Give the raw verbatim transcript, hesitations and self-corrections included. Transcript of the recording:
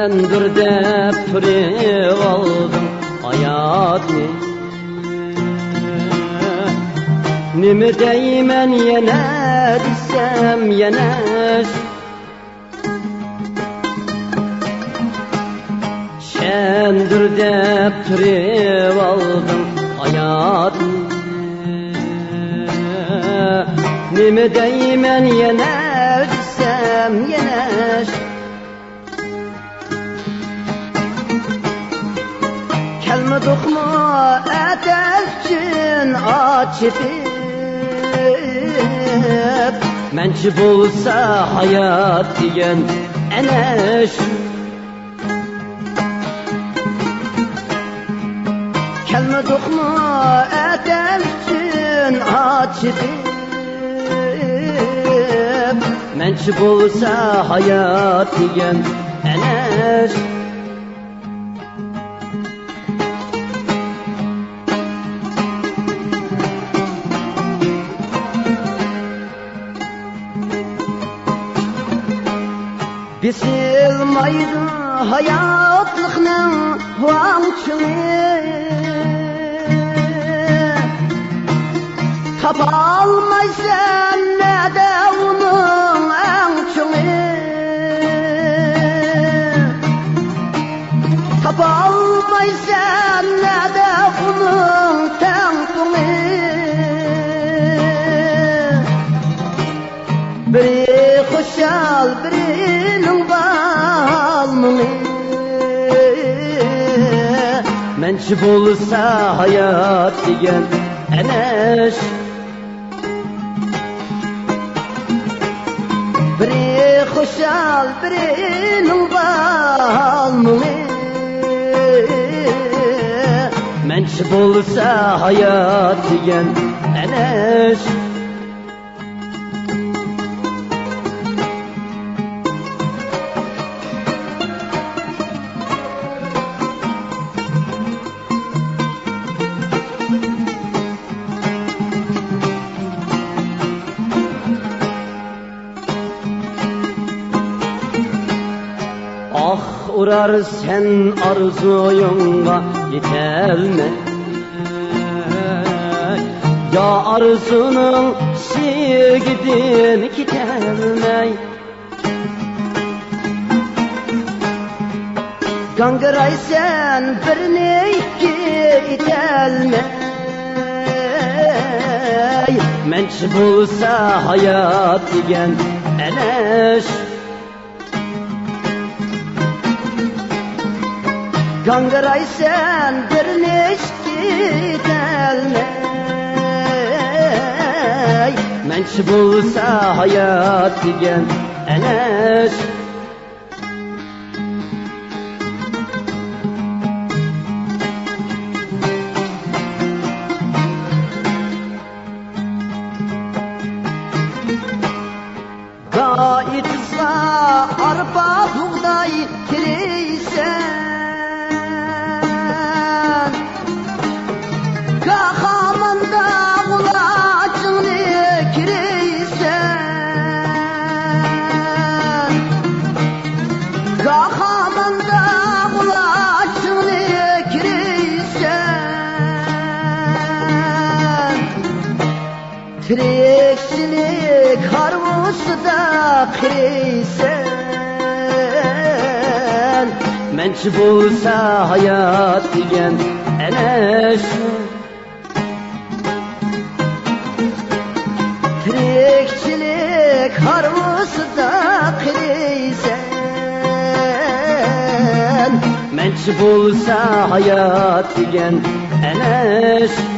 سەندۇر دەپ تۇرۇۋالدىڭ ھاياتنى. نېمە دەيمەن يەنە دېسەم يەنە شۇ. سەندۇر دەپ تۇرۇۋالدىڭ ھاياتنى. نېمە دەيمەن يەنە دېسەم يەنە شۇ. كەلمىدۇقمۇ ئەتەس ئۈچۈن ئاچ چېپىپ؟ مەنچە بولسا ھايات دېگەن ئەنە شۇ. كەلمىدۇقمۇ ئەتەس ئۈچۈن ئاچ چېپىپ؟ مەنچە بولسا ھايات دېگەن ئەنە شۇ. بېسىلمايدۇ ھاياتلىقنىڭ ۋاڭ چۇڭى. تاپالمايسەن نەدە ئۇنىڭ ئەڭ چوڭى. تاپالمايسەن نەدە ئۇنىڭ تەڭپۇڭى. بىرى خۇشال، بىرىنىڭ بار مۇڭى. مەنچە بولسا ھايات دېگەن ئەنە شۇ. بىرى خۇشال، بىرىنىڭ بار مۇڭى. مەنچە بولسا ھايات دېگەن ئەنە شۇ. ئاھ ئۇرار سەن ئارزۇيۇڭغا يېتەلمەي، يا ئارزۇنىڭ ئىشىكىدىن كېتەلمەي. گاڭگىرايسەن بىرنى ئىككى ئېتەلمەي. مەنچە بولسا ھايات دېگەن ئەنە شۇ. گاڭگىرايسەن بىرنى ئىككى ئېتەلمەي. مەنچە بولسا ھايات دېگەن ئەنە شۇ. گاھى تۇزغا ئارپا بۇغداي تېرىيسەن، گاھى ماندا غۇلاچىڭنى كېرىيسەن، گاھى ماندا غۇلاچىڭنى كېرىيسەن. تىرىكچىلىك ھارۋىسىدا قېرىيسەن. مەنچە بولسا ھايات دېگەن ئەنە شۇ. تىرىكچىلىك ھارۋىسىدا قېرىيسەن. مەنچە بولسا ھايات دېگەن ئەنە شۇ.